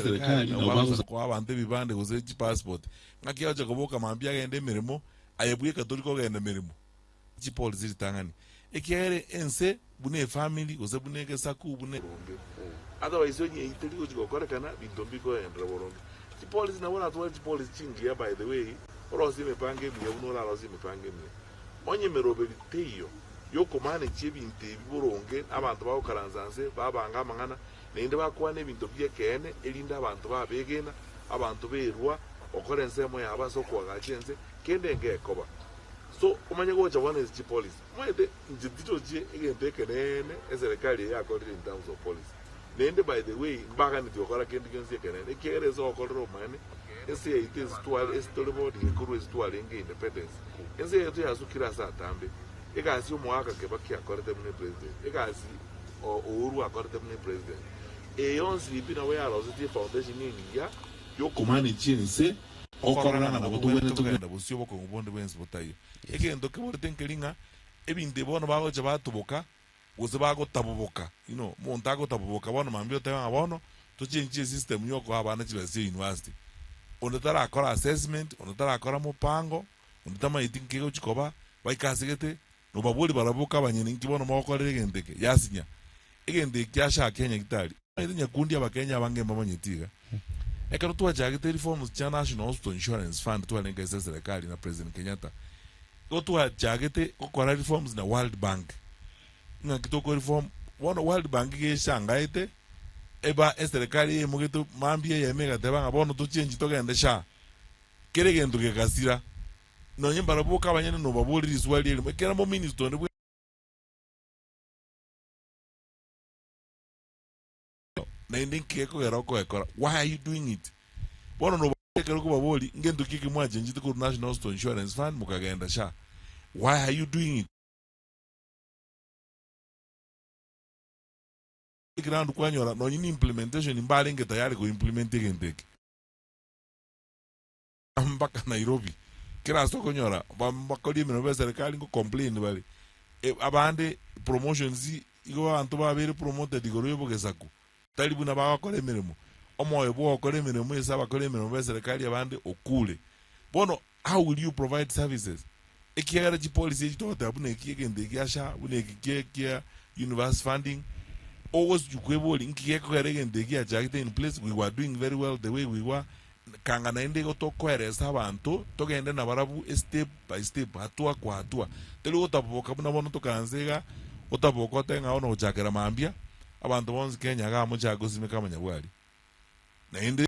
Eserekari nabo bagosa koa abanto ebibande gose chipassport, ng'aki agocha koboka mambia agende emeremo, aye bweka tori kogenda emeremo. Chipolisi ritang'ani, ekiagera ense buna efamiri gose buna egesaku buna boronge. Otherwise onye eyio teri gochi gokorekana binto mbikogenderera boronge. Chipolisi nabo oratware chipolisi chingiya by the way, orosie emepango emiya buna orarosie emepango emiya. Onye emeroberi teiyo yokomanage ebinto ebi boronge abanto bagokaransa nse babanga amang'ana naende bakwane ebinto bi'ekeene erinde abanto babegena, abanto berua gokora ensemo yabo ase okoagacha ense, kende ngekoba. So omanye gocha bono ase chipolicy. Omanyete inche tirochie egento ekeneene eserekari eye yakorire in terms of policy. Naende by the way mbaganeti gokora kende gionsi ekenene ekiagera ase ogokorera obomaene ense yaito ase tware ase tore bono iga korwa ase twarenge independence ense yaito yasukire ase atambe. Egasi omoaka Kibaki akorete buna epresident, egasi Uhuru akorete buna epresident, eye yonsi pi nabo yarosetie efoundation engiya yokomanage ense. Okorora ng'a nabo togwenerete kogenda bosio obokong'u bonde bwensi botaiyo. Egento keborete nkeri ng'a ebinto ebi bono bagocha batoboka gose bagotaboboka, you know, omonto agotaboboka bono mambia otebe ng'a bono tochenchie esystem ya okoa abana chibesa chia university. Onde tarakora assessment, onde tarakora mopango, onde tamanyeti nki egochi koba, baike asegete, nobabori barabwo boka abanyene nki bono mogokorera egento eke, yasinya. Egento eki kiachaka nyagitari. Omanyete nyakundi abakenya abange mbamanyeti iga. Ekero twachagete reforms chia National Hospital Insurance Fund twarenge ase eserekari na President Kenyatta, igo twachagete gokora reforms na World Bank. Ng'aki toko reform? Bono World Bank iga eshangaete, eba eserekari eimogete mambia eyemo egateba ng'a bono tochengi togende SHA. Kera egento gegasira. Nonye mbarabwo boka abanyene nobaborie riswali erimo, ekero mominister onde bwe. Naende nki gekogera okoekora? Why are you doing it? Bono noba ekero okobabori ngento ki eke mwachenchete korwa National Hospital Insurance Fund mokagenda SHA. Why are you doing it? Ground kwanyora nonye ni implementation mbarenge tayari ko implement egento eke. Mpaka Nairobi kera ase okonyora bakori emeremo be serikali ngo complain bare abande promotions igo abanto babeire promoted igoro ya obogesaku tari buna bagokora emeremo omoyo bwa ogokora emeremo ase abakori emeremo be serikali abande okure bono how will you provide services ekiagera chipolicy echi togoteba buna eki egento eki gia SHA buna eki kia kia university funding ogosuchwa kwebori nki gekogera egento eki giachagete in place we were doing very well the way we were Kanga naende igo tokoeresa abanto, togende nabarabwo estep by step, hatua kwa hatua. Tari gotaboboka buna bono tokaansa iga, otaboboka otebe ng'a bono gochakera mambia, abanto bonsi Kenya igaa mochake gosimeka amanyabwari. Naende.